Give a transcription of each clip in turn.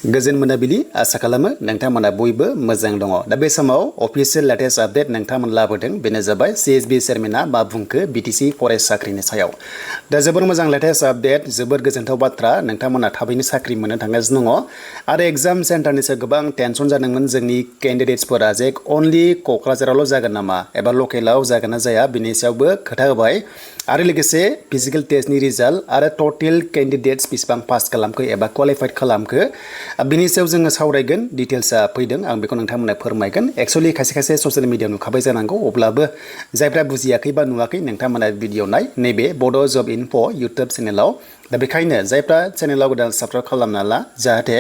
गोजोन मोनाबिलि आसा खालामो नोंथांमोना बयबो मोजां दङ। दा बे समाव अफिसियेल लेटेस्ट आपडेट नोंथांमोन लाबोदों बेनो जाबाय CSB चेयारमेना मा बुंखो BTC फरेस्ट साख्रिनि सायाव। दा जोबोर मोजां लेटेस्ट आपडेट, जोबोर गोजोनथाव बाथ्रा, नोंथांमोना थाबैनो साख्रि मोननो थांगासिनो दङ। आरो एग्जाम सेन्टारनि सायाव गोबां टेनसन जादोंमोन जोंनि केन्डिडेट्सफोरा जे अनलि क'क्राझारावल' जागोन नामा एबा लकेलाव जागोन ना जाया बिनि सायावबो खोथा होबाय। आरो लोगोसे फिजिकेल टेस्टनि रिजाल्ट आरो टटेल केन्डिडेट्स बेसेबां पास खालामखो एबा क्वालिफाइड खालामखो बिनि सायाव जोङो सावरायगोन। डिटेल्सआ फैदों, आं बेखौ नोंथांमोननो फोरमायगोन। एक्सुअलि खायसे ससियेल मिडियायाव नुखाबाय जानांगौ, अब्लाबो जायफ्रा बुजियाखै बा नुवाखै नोंथांमोना भिडिअ नाय नैबे बड' जब इनफ' इउटुब चेनेलाव। दा बेखायनो जायफ्रा चेनेलाव गोदान साबस्क्राइब खालामना ला, जाहाथे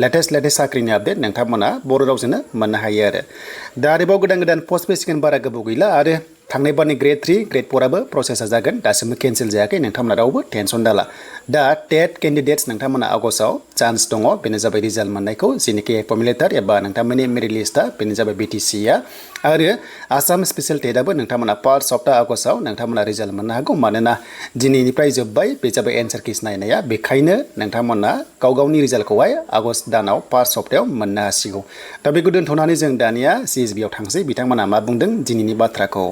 लेटेस्ट साख्रिनि आपडेट नोंथांमोना बर' रावजोंनो मोननो हायो आरो। दा आरोबाव गोदान पस्ट फैसिगोन, बारा गोबाव गैला। आरो थांनाय बारनि ग्रेड 3 ग्रेड 4आबो प्रसेसा जागोन, दासिमबो केन्सेल जायाखै, नोंथांमोना रावबो टेनसन दाला। दा टेट केन्डिडेट्स नोंथांमोना आगस्टआव चान्स दङ, बेनो जाबाय रिजाल्ट मोननायखौ, जेनिखि एपइन्टमेन्ट लेटार एबा नोंथांमोननि मेरिट लिस्टआ बेनो जाबाय BTCआ। आरो आसाम स्पेसियेल टेटआबो नोंथांमोना फार्स्ट सप्ता आगस्टआव नोंथांमोना रिजाल्ट मोननो हागौ, मानोना दिनैनिफ्राय जोब्बाय बे जाबाय एन्सार किस नायनाया। बेखायनो नोंथांमोना गावनि रिजाल्टखौहाय आगस्ट दानाव फार्स्ट सप्तायाव मोननो हासिगौ। दा बेखौ दोनथ'नानै जों दानिया CSBआव थांसै, बिथांमोना मा बुंदों दिनैनि बाथ्राखौ।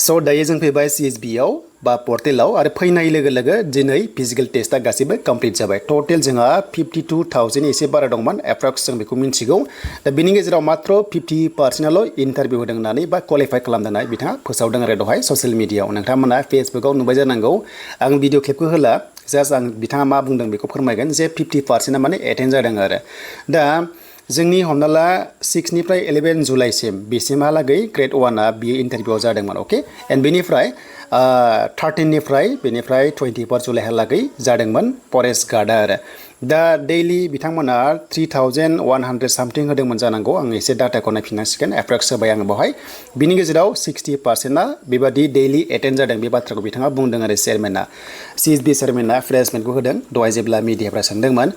स' दायो जों फैबाय CSBआव बा पर्टेलाव, आरो फैनाय लोगो लोगो दिनै फिजिकेल टेस्टआ गासैबो कमप्लिट जाबाय। टटेल जोंहा 52,000 एसे बारा दंमोन एप्रक्स, जों बेखौ मिन्थिगौ। दा बिनि गेजेराव मात्र 50%ल' इन्टारभिउ होदों होननानै बा क्वालिफाइ खालामदों होननानै बिथाङा फोसावदों आरो दहाय ससियेल मिडियायाव। नोंथांमोना फेसबुकाव नुबाय जानांगौ, आं भिडिअ क्लिपखौ होला, जास्ट आं बिथाङा मा बुंदों बेखौ फोरमायगोन जे 50%आ माने एटेन्ड जादों आरो। दा जोंनि हमना ला 6 निफ्राय 11 जुलाइसिम बेसिमहालागै ग्रेड 1आ बियो इन्टारभिउआव जादोंमोन, अके। एन्ड बेनिफ्राय 13 निफ्राय 24 जुलाइहालागै जादोंमोन फरेस्ट गार्डआ आरो। दा दैलि बिथांमोना 3,100 सामथिं होदोंमोन जानांगौ, आं एसे डाटाखौ नायफिननांसिगोन, एप्रक्स होबाय आङो बेवहाय। बिनि गेजेराव 60%आ बेबादि दैलि एटेन्ड जादों, बे बाथ्राखौ बिथाङा बुंदों आरो चेयारमेना। CSB चेयारमेना फ्रेसमेन्टखौ होदों दहाय जेब्ला मिडियाफ्रा सोंदोंमोन।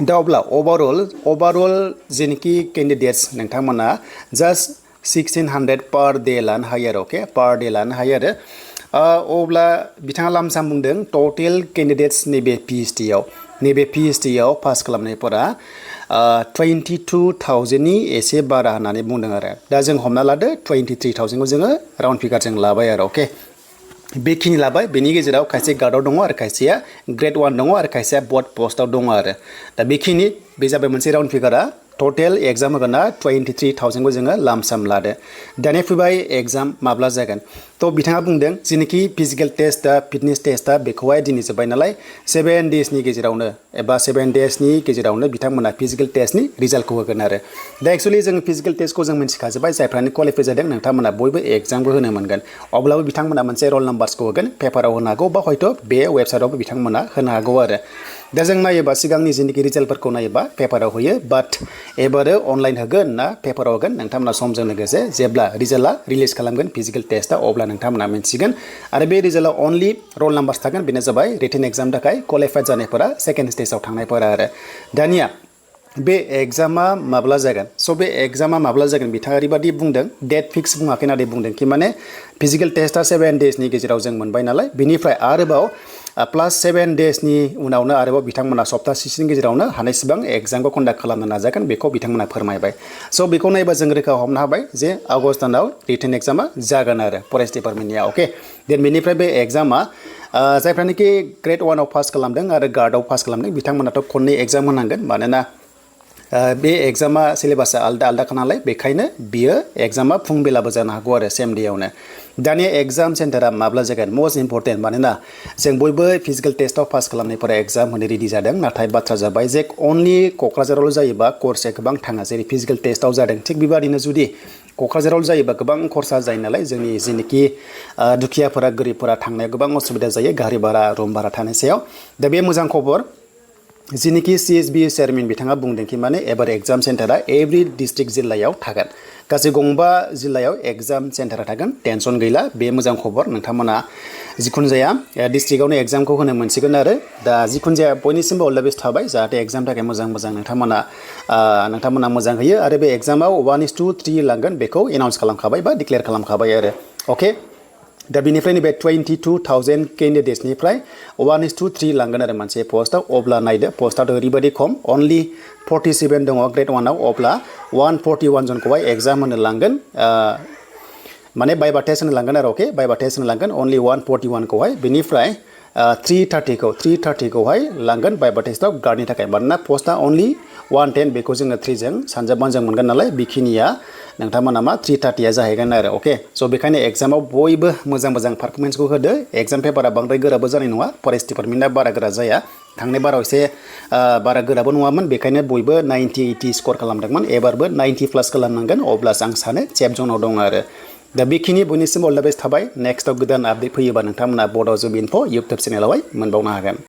दा अब्ला अभारअल जेनिखि केन्डिडेट्स नोंथांमोना जास्ट 1600 पार डे लानो हायो आरो, अके, पार डे लानो हायो आरो। अब्ला बिथाङा लामसाम बुंदों टटेल केन्डिडेट्स नैबे PhDआव पास खालामनायफोरा 22,000नि एसे बारा होननानै बुंदों आरो। दा जों हमना लादो 23,000खौ जोङो राउन्ड फिगारजों लाबाय आरो, अके। बेखिनि लाबाय, बेनि गेजेराव खायसे गार्डआव दङ आरो खायसेया ग्रेड 1 दङ आरो खायसेया बर्ड पस्टआव दङ आरो। दा बेखिनि बे जाबाय मोनसे राउन्ड फिगारा। टटेल एग्जाम होगोन ना 23,000खौ जोङो लामसाम लादो। दानिया फैबाय एग्जाम माब्ला जागोन। थ' बिथाङा बुंदों जेनोखि फिजिकेल टेस्टआ फिटनेस टेस्टआ बेखौहाय दिनै जोब्बाय नालाय 7 डेजनि गेजेरावनो एबा 7 डेजनि गेजेरावनो बिथांमोना फिजिकेल टेस्टनि रिजाल्टखौ होगोन आरो। दा एक्सुवेलि जों फिजिकेल टेस्टखौ जों मिन्थिखाजोब्बाय, जायफ्रानो क्वालिफाइ जादों नोंथांमोना बयबो एग्जामबो होनो मोनगोन। अब्लाबो बिथांमोना मोनसे रल नाम्बार्सखौ होगोन, पेपाराव होनो हागौ बा हयथ' बे वेबसाइटआवबो बिथांमोना होनो हागौ आरो। दा जों नायोबा सिगांनि जेनोखि रिजाल्टफोरखौ नायोबा पेपाराव होयो, बाट एबारो अनलाइन होगोन ना पेपाराव होगोन नोंथांमोना समजों लोगोसे जेब्ला रिजाल्टआ रिलिज खालामगोन फिजिकेल टेस्टआ, अब्ला नोंथांमोना मिन्थिगोन। आरो बे रिजाल्टआव अनलि रल नाम्बार्स थागोन, बेनो जाबाय रिटेन एग्जाम थाखाय क्वालिफाइड जानायफोरा सेकेन्ड स्टेजाव थांनायफोरा आरो। दानिया बे एग्जामा माब्ला जागोन। स' बे एग्जामा माब्ला जागोन बिथाङा ओरैबादि बुंदों, डेट फिक्स बुङाखै नाथाय बुंदों कि माने फिजिकेल टेस्टआ 7 डेजनि गेजेराव जों मोनबाय नालाय, बिनिफ्राय आरोबाव प्लास 7 डेजनि उनावनो आरोबाव बिथांमोना सप्तासेनि गेजेरावनो हानायसिबां एग्जामखौ कन्डाक्ट खालामनो नाजागोन, बेखौ बिथांमोना फोरमायबाय। स' बेखौ नायबा जों रोखा हमनो हाबाय जे आगस्ट दानाव रिटेन एग्जामा जागोन आरो फरेस्ट डिपार्टमेन्टनिया, अके। देन बेनिफ्राय बे एग्जामा जायफ्रानोखि ग्रेड 1आव पास खालामदों आरो गार्डआव पास खालामदों बिथांमोनाथ' खननै एग्जाम होनांगोन, मानोना बे एग्जामा सिलेबासा आलदा आलदाखा नालाय, बेखायनो बियो एग्जामा फुं बेलाबो जानो हागौ आरो सेम डेआवनो। दानिया एग्जाम सेन्टारा माब्ला जागोन मस्ट इम्परटेन्ट, मानोना जों बयबो फिजिकेल टेस्टआव पास खालामनायफोरा एग्जाम होनो रेडि जादों, नाथाय बाथ्रा जाबाय जे अनलि क'क्राझारावल' जायोबा खरसाया गोबां थाङा, जेरै फिजिकेल टेस्टआव जादों थिग बेबादिनो जुदि क'क्राझाराव जायोबा गोबां खरसा जायो नालाय, जोंनि जेनोखि दुखियाफोरा गोरिबफोरा थांनायाव गोबां असुबिदा जायो, गारि भारा रुम भारा थानाय सायाव। दा बे मोजां खबर, जेनोखि CSB चेयारमेन बिथाङा बुंदों कि माने एबार एग्जाम सेन्टारा एभ्रि डिस्ट्रिक्ट जिल्लायाव थागोन, गासै 5 जिल्लायाव एग्जाम सेन्टारा थागोन, टेनसन गैला, बे मोजां खबर। नोंथांमोना जिखुनु जाया डिस्ट्रिक्टआवनो एग्जामखौ होनो मोनसिगोन आरो। दा जिखुनु जाया बयनिसिमबो अल द बेस्ट थाबाय, जाहाथे एग्जामनि थाखाय मोजां नोंथांमोना मोजां होयो। आरो बे एग्जामाव 1:3 लांगोन बेखौ एनाउन्स खालामखाबाय बा डिक्लेयार खालामखाबाय आरो, अके। दा बिनिफ्राय नैबे 22,000 कैंडिडेट्सनिफ्राय 1:3 लांगोन आरो मोनसे पस्टआव अब्ला नायदो पस्टआथ' ओरैबायदि खम अनलि 47 दङ ग्रेड 1आव अब्ला 141 जनखौहाय एग्जाम होनो लांगोन माने बाइबा टेस्ट होनो लांगोन आरो अके बाइबा टेस्ट होनो लांगोन अनलि 141 खौहाय बिनिफ्राय 330 खौहाय लांगोन बाइबा टेस्टआव गार्डनि थाखाय मानोना पस्टआ अनलि 110 बेखौ जोङो 3 जों सानजाबनानै जों मोनगोन नालाय बेखिनिया नोंथांमोना मा 330 जाहैगोन आरो अके स' बेखायनो एग्जामाव बयबो मोजां पारफरमेन्सखौ होदो एग्जाम पेपारा बांद्राय गोराबो जानाय नङा फरेस्ट डिपार्टमेन्टआ बारा गोरा जाया थांनाय बाराव एसे बारा गोराबो नङामोन बेखायनो बयबो 90-80 स्कर खालामदोंमोन एबारबो 90 प्लास खालामनांगोन अब्लासो आं सानो सेफ जनाव दं आरो दा बेखिनि बयनिसिम अल द बेस्ट थाबाय नेक्स्टआव गोदान आपडेट फैयोबा नोंथांमोना बड' जब इनफो इउटुब चेनेलावहाय मोनबावनो हागोन